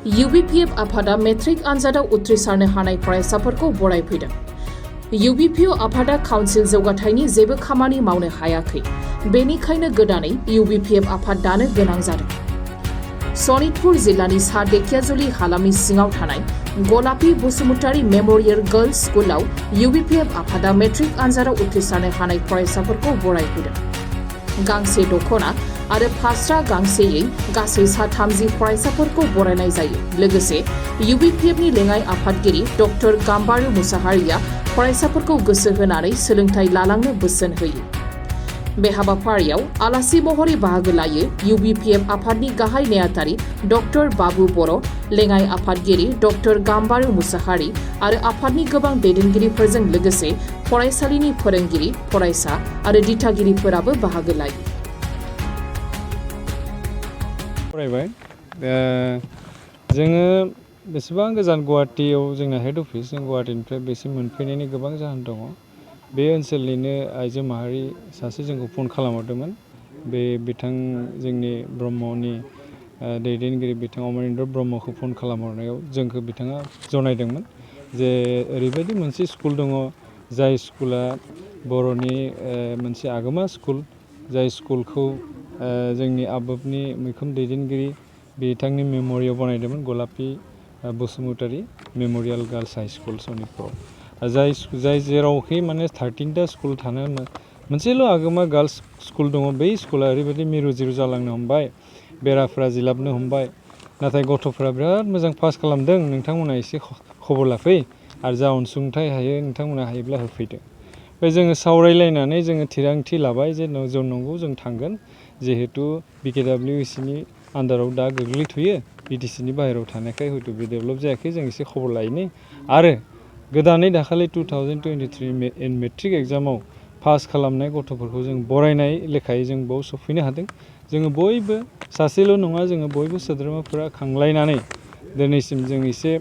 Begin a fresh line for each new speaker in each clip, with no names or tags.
UBPF आफादा matric आनजादाव उथ्रिसारनो हानाय फरायसाफोरखौ बरायफैदों। UBPF आफादा काउन्सिल जौगाथायनि जेबो खामानि मावनो हायाखै। बेनिखायनो गोदानै UBPF आफाद दानो गोनां जादों। सनितपुर जिल्लानि सा धेकियाजुलि हालामनि सिङाव थानाय गलापी बसुमतारी मेमोरियल गार्ल्स स्कुलाव UBPF आफादा मेट्रिक आनजादाव उथ्रिसारनो हानाय फरायसाफोरखौ बरायफैदों। गांसे दखना आरो फास्रा गांसेयै गासै 30 फरायसाफोरखौ बरायनाय जायो। लोगोसे UBPFनि लेङाइ आफादगिरि डक्टर गाम्बारु मुसाहारिया फरायसाफोरखौ गोसो होनानै सोलोंथाइ लालांनो बोसोन होयो। बे हाबाफारियाव आलासि महरै बाहागो लायो UBPF आफादनि गाहाय नेहाथारि डक्टर बाबु बर', लेङाइ आफादगिरि डक्टर गाम्बारु मुसाहारि आरो आफादनि गोबां दैदेनगिरिफोरजों लोगोसे फरायसालिनि फोरोंगिरि, फरायसा आरो दिथागिरिफोराबो बाहागो लायो।
फरायबाय जोङो बेसेबां गोजान गुवाहाटीयाव जोंना हेड अफिस, जों गुवाहाटीनिफ्राय बेसिम मोनफैनायनि गोबां जाहोन दङ। बे ओनसोलनिनो आइजो माहारि सासे जोंखौ फन खालामहरदोंमोन। बे बिथां जोंनि ब्रह्मनि दैदेनगिरि बिथां अमरेन्द्र ब्रह्मखौ फन खालामहरनायाव जोंखौ बिथाङा जनायदोंमोन जे ओरैबायदि मोनसे स्कुल दङ, जाय स्कुला बर'नि मोनसे आगोमा स्कुल, जाय स्कुलखौ जोंनि आबोफनि मैखोम दैदेनगिरि बिथांनि मेम'रियाव बनायदोंमोन, गलापी Basumatary memorial girls high school सनितपुराव। जाय जेरावखि माने 13टा स्कुल थानो मोनसेल' आगोमा गार्ल्स स्कुल दङ, बै स्कुला ओरैबायदि मिरु जिरु जालांनो हमबाय, बेराफ्रा जिलाबनो हमबाय। नाथाय गथ'फ्रा बिराद मोजां पास खालामदों। नोंथांमोना एसे खबर लाफै आरो जा अनसुंथाइ हायो नोंथांमोना हायोब्ला होफैदो। ओमफ्राय जोङो सावरायलायनानै जोङो थिरांथि लाबाय जे जों नंगौ जों थांगोन, जिहेतु BKWCनि आन्दाराव दा गोग्लैथ'यो, BTCनि बाहेरायाव थानायखाय हयथ' बे डेभेलप जायाखै, जों एसे खबर लायनि। आरो गोदानै दाखालि 2023 मेट्रिक एग्जामाव पास खालामनाय गथ'फोरखौ जों बरायनाय लेखायै जों बाव सफैनो हादों। जोङो बयबो सासेल' नङा, जोङो बयबो सोद्रोमाफोरा खांलायनानै दिनैसिम जों एसे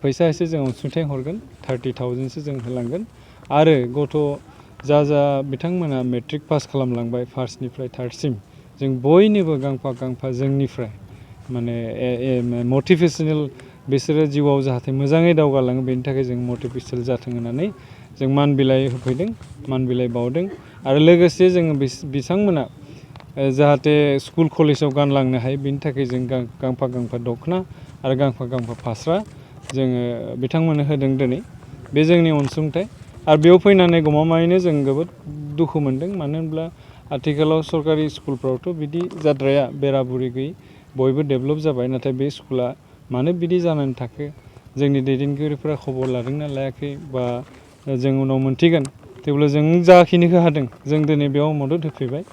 फैसा एसे जों अनसुंथाइ हरगोन, 30,000सो जों होलांगोन। आरो गथ' जा बिथांमोना मेट्रिक पास खालामलांबाय फार्स्टनिफ्राय थार्डसिम, जों बयनोबो गांफा जोंनिफ्राय माने मटिभेशनेल, बिसोरो जिउआव जाहाथे मोजाङै दावगालाङो बेनि थाखाय जों मटिभेशनेल जाथों होननानै जों मान बिलाइ होफैदों, मान बिलाइ बावदों। आरो लोगोसे जोङो बिथांमोना जाहाथे स्कुल कलेजाव गानलांनो हायो बेनि थाखाय जों गांफा दखना आरो गांफा फास्रा जोङो बिथांमोननो होदों दिनै। बे जोंनि अनसुंथाइ। आरो बेयाव फैनानै गमामायैनो जों जोबोद दुखु मोनदों। मानो होनब्ला आथिखालाव सरकारि स्कुलफ्रावथ' बिदि जाद्राया, बेरा बुरि गैयै, बयबो डेभेलप जाबाय। नाथाय बे स्कुला मानो बिदि जानानै थाखो, जोंनि दैदेनगिरिफोरा खबर लादोंना लायाखै, बा जों उनाव मोनथिगोन। थेवब्लाबो जों जाखिनिखौ हादों जों दिनै बेयाव मदद होफैबाय।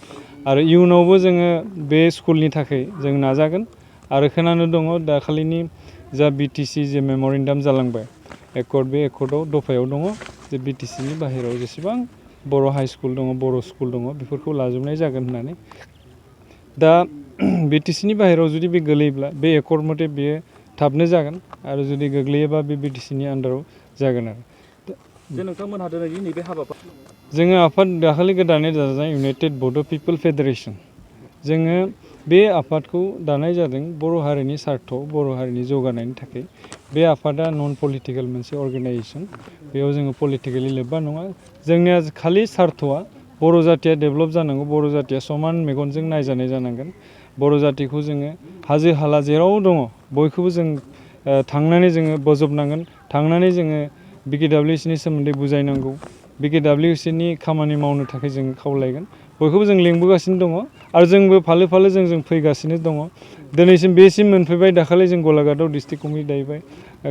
आरो इयुनावबो जोङो बे स्कुलनि थाखाय जों नाजागोन। आरो खोनानो दङ दाखालिनि जा BTC जे मेम'रेन्डाम जालांबाय एकर्ड, बे एकर्डआव दफायाव दङ जे BTCनि बाहेरायाव जेसेबां बर' हाइ स्कुल दङ, बर' स्कुल दङ, बेफोरखौ लाजोबनाय जागोन होननानै। दा BTCनि बाहेरायाव जुदि बे गोलैयोब्ला बे एकर्ड मथे बेयो थाबनो जागोन, आरो जुदि गोग्लैयोबा बे BTCनि आन्दाराव जागोन। आरो
जे नोंथांमोनहा दिनै नैबे हाबाफारि
जोङो आफाद दाखालि गोदानै दाजानाय इउनाइटेड बड' पिपल फेडारेसन, जोङो बे आफादखौ दानाय जादों बर' हारिनि सार्थ, बर' हारिनि जौगानायनि थाखाय। बे आफादा नन पलिटिकेल मोनसे अर्गेनाइजेसन, बेयाव जोङो पलिटिकेलि लोब्बा नङा। जोंनिया खालि सार्थआ बर' जातिया डेभेलप जानांगौ, बर' जातिया समान मेगनजों नायजानाय जानांगोन। बर' जातिखौ जोङो हाजो हाला जेराव दङ बयखौबो जों थांनानै जोङो बोजबनांगोन, थांनानै जोङो BKWCनि सोमोन्दै बुजायनांगौ, BKWCनि खामानि मावनो थाखाय जों खावलायगोन। बयखौबो जों लेंबोगासिनो दङ, आरो जोंबो फालो जों फैगासिनो दङ। दिनैसिम बेसिम मोनफैबाय। दाखालि जों गलाघाटआव डिस्ट्रिक्ट कमिटि दाबाय,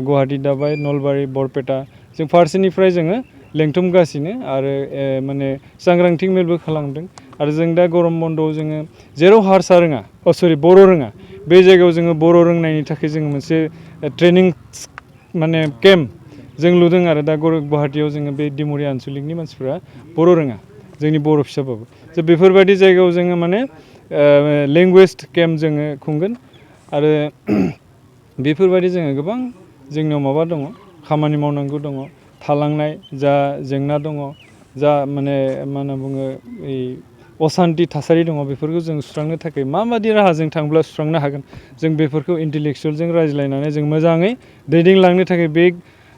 गुवाहाटि दाबाय, नलबारि, बरपेटा, जों फारसेनिफ्राय जोङो लेंथुमगासिनो आरो माने सांग्रांथि मेलबो खालामदों। आरो जों दा गरम बन्दआव जोङो जेराव हारसा रोङा, बर' रोङा, बे जायगायाव जोङो बर' रोंनायनि थाखाय जोङो मोनसे ट्रेनिं माने केम्प जों लुदों। आरो दा गुवाहाटियाव जोङो बे दिमुरि आनसलिकनि मानसिफ्रा बर' रोङा, जोंनि बर' फिसाबाबो, जे बेफोरबायदि जायगायाव जोङो माने लेंगुवेज केम्प जोङो खुंगोन। आरो बेफोरबायदि जोङो गोबां जोंनियाव माबा दङ, खामानि मावनांगौ दङ, थालांनाय जा जेंना दङ, जा माने मा होनना बुङो, असान्थि थासारि दङ बेफोरखौ जों सुस्रांनो थाखाय माबायदि राहाजों थांब्ला सुस्रांनो हागोन जों बेफोरखौ इन्टेलेक्सुयेलजों रायज्लायनानै जों मोजाङै दैदेनलांनो थाखाय बे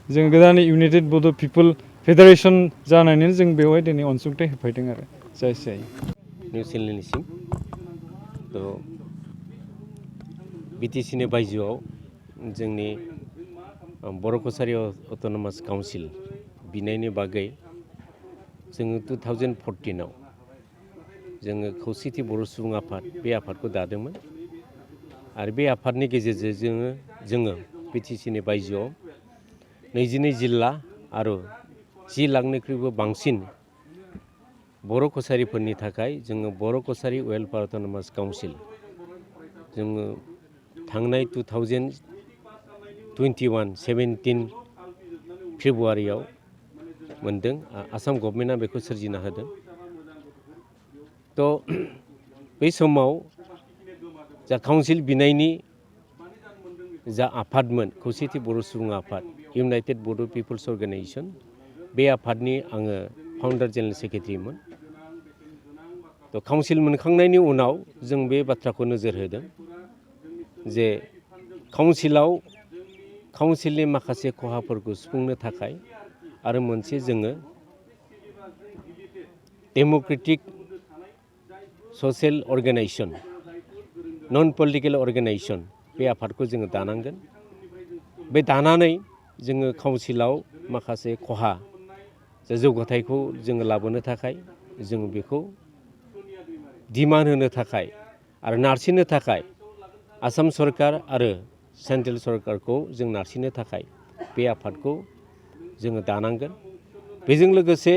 जों गोदान इउनाइटेड बड' पिपल फेडारेसन जानायनि जों बेवहाय दिनै अनसुंथाइ होफैदों आरो जाय
निउजिलेण्डनिसिम थ' बिटिसिनि बायजोआव जोंनि बर' कसारि अट'नमास काउन्सिल बिनायनि बागै जोङो 2014आव जोङो खौसेथि बर' सुबुं आफाद बे आफादखौ दादोंमोन आरो बे आफादनि गेजेरजों जोङो बिटिसिनि बायजोआव 22 जिल्ला आरो 10 लाखनिख्रुइबो बांसिन बर' कसारिफोरनि थाखाय जोङो बर' कसारि वेलफेयार अट'नमास काउन्सिल जोङो थांनाय 2017 फेब्रुवारियाव मोनदों आसाम गभर्नमेन्टआ बेखौ सोरजिना होदों थ' बै समाव जा काउन्सिल बिनायनि जा आफादमोन खौसेथि बर' सुबुं आफाद इउनाइटेड बड' पिपल्स अर्गेनाइजेसन बे आफादनि आङो फाउन्डार जेनेरेल सेक्रेटारिमोन थ' काउन्सिल मोनखांनायनि उनाव जों बे बाथ्राखौ नोजोर होदों जे काउन्सिलनि माखासे खहाफोरखौ सुफुंनो थाखाय आरो मोनसे जोङो डेम'क्रेटिक ससियेल अर्गेनाइजेसन नन पलिटिकेल अर्गेनाइजेसन बे आफादखौ जोङो दानांगोन बे दानानै जोङो काउन्सिलाव माखासे खहा जौगाथायखौ जोङो लाबोनो थाखाय जोङो बेखौ डिमान्ड होनो थाखाय आरो नारसिननो थाखाय आसाम सरकार आरो सेन्ट्रेल सरकारखौ जों नारसिननो थाखाय बे आफादखौ जोङो दानांगोन बेजों लोगोसे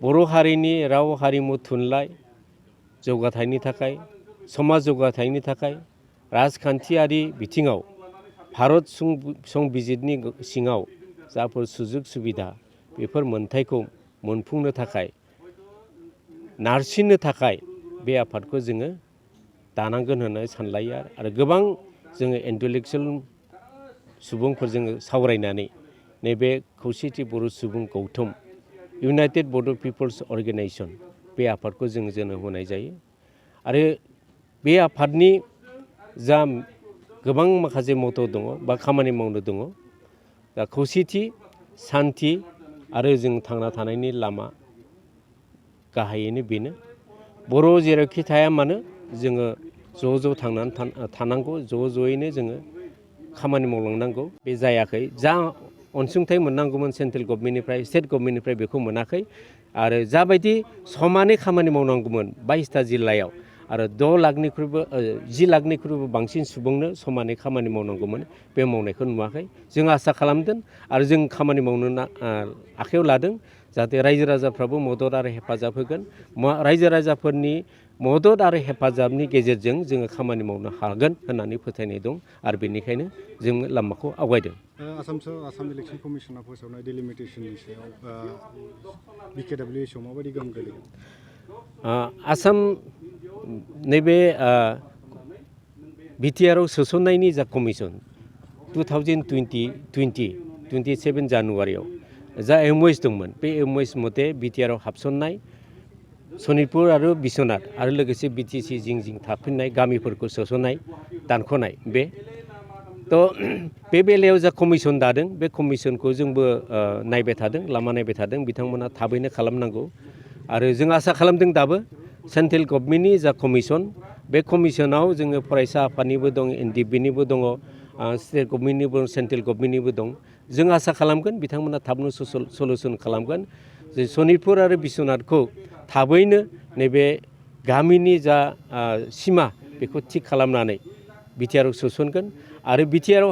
बर' हारिनि राव हारिमु थुनलाइ जौगाथायनि थाखाय समाज जौगाथायनि थाखाय राजखान्थियारि बिथिङाव भारत संबिजितनि सिङाव जाफोर सुजुग सुबिदा बेफोर मोनथायखौ मोनफुंनो थाखाय नारसिननो थाखाय बे आफादखौ जोङो दानांगोन होननानै सानलायो आरो गोबां जोङो इन्टेलेक्सुयेल सुबुंफोरजों सावरायनानै नैबे खौसेथि बर' सुबुं गौथुम इउनाइटेड बड' पिपल्स अर्गेनाइजेसन बे आफादखौ जों जोनोम होनाय जायो आरो बे आफादनि जा गोबां माखासे मथ' दङ बा खामानि मावनो दङ दा खौसेथि सान्थि आरो जों थांना थानायनि लामा गाहायैनो बेनो बर' जेरावखि थाया मानो जोङो ज' ज' थांनानै थानांगौ ज'यैनो जोङो खामानि मावलांनांगौ बे जायाखै जा अनसुंथाइ मोननांगौमोन सेन्ट्रेल गभर्नमेन्टनिफ्राय स्टेट गभर्नमेन्टनिफ्राय बेखौ मोनाखै आरो जाबायदि समानै खामानि मावनांगौमोन 22टा जिल्लायाव आरो 10 लाखनिख्रुइबो बांसिन सुबुंनो समानै खामानि मावनांगौमोन बे मावनायखौ नुवाखै जों आसा खालामदों आरो जों खामानि मावनो आखायाव लादों जाहाथे रायजो राजाफ्राबो मदद आरो हेफाजाब होगोन रायजो राजाफोरनि मदद आरो हेफाजाबनि गेजेरजों जोङो खामानि मावनो हागोन होननानै फोथायनाय दं आरो बेनिखायनो जों लामाखौ आवगायदों
आसाम इलेक्सन कमिसना फोसावनाय डिलिमिटेसननि सायाव BKWH माबायदि गोहोम गोलैयो
आसाम नैबे बिटिआरआव सोसननायनि जा कमिसन 27 जानुवारियाव जा MOS दंमोन बे MOS मथे बिटिआरआव हाबसननाय सनितपुर आरो बिश्वनाथ आरो लोगोसे BTC जिं थाफिननाय गामिफोरखौ सोसननाय दानख'नाय बे बेलायाव जा कमिसन दादों बे कमिसनखौ जोंबो नायबाय थादों लामा नायबाय थादों बिथांमोना थाबैनो खालामनांगौ आरो जों आसा खालामदों दाबो सेन्ट्रेल गभर्नमेन्टनि जा कमिसन बे कमिसनाव जोङो फरायसा आफादनिबो दं NDBनिबो दङ स्टेट गभर्नमेन्टनिबो सेन्ट्रेल गभर्नमेन्टनिबो दं जों आसा खालामगोन बिथांमोना थाबनो सलुसन खालामगोन जे सनितपुर आरो बिश्वनाथखौ थाबैनो नैबे गामिनि जा सिमा बेखौ थिग खालामनानै बिटिआरआव सोसनगोन आरो बिटिआरआव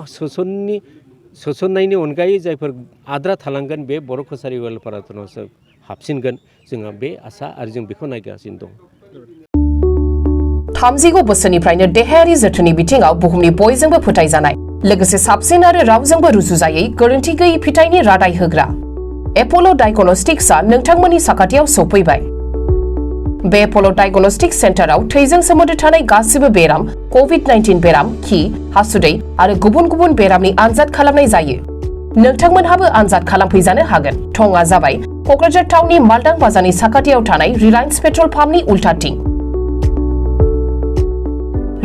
सोसननायनि अनगायै जायफोर आद्रा थालांगोन बे बर' कसारि वेलफेयार अट'नमासआव हाबसिनगोन जोंहा बे आसा आरो जों बेखौ नायगासिनो दं
30 बोसोरनिफ्रायनो देहायारि जोथोननि बिथिङाव बुहुमनि बयजोंबो फोथायजानाय लोगोसे साबसिन आरो रावजोंबो रुजुजायै गोरोन्थि गैयै फिथाइनि रादाय होग्रा एप'ल' डायग्नोस्टिक्सआ नोंथांमोननि साखाथियाव सौफैबाय बे एप'ल' डायग्नोस्टिक्स सेन्टाराव थैजों सोमोन्दो थानाय गासिबो बेराम COVID-19 बेराम खि हासुदै आरो गुबुन गुबुन बेरामनि आनजाद खालामनाय जायो नोंथांमोनहाबो आनजाद खालामफैजानो हागोन। थंआ जाबाय क'क्राझार टाउननि मालदां बाजारनि साखाथियाव थानाय रिलायन्स पेट्रल पाम्पनि उल्टाथिं।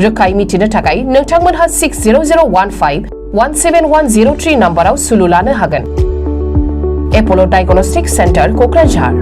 रोखायै मिथिनो थाखाय नोंथांमोनहा 6001517103 नाम्बाराव सुलु लानो हागोन। एप'ल' डायग्नोस्टिक सेन्टार क'क्राझार।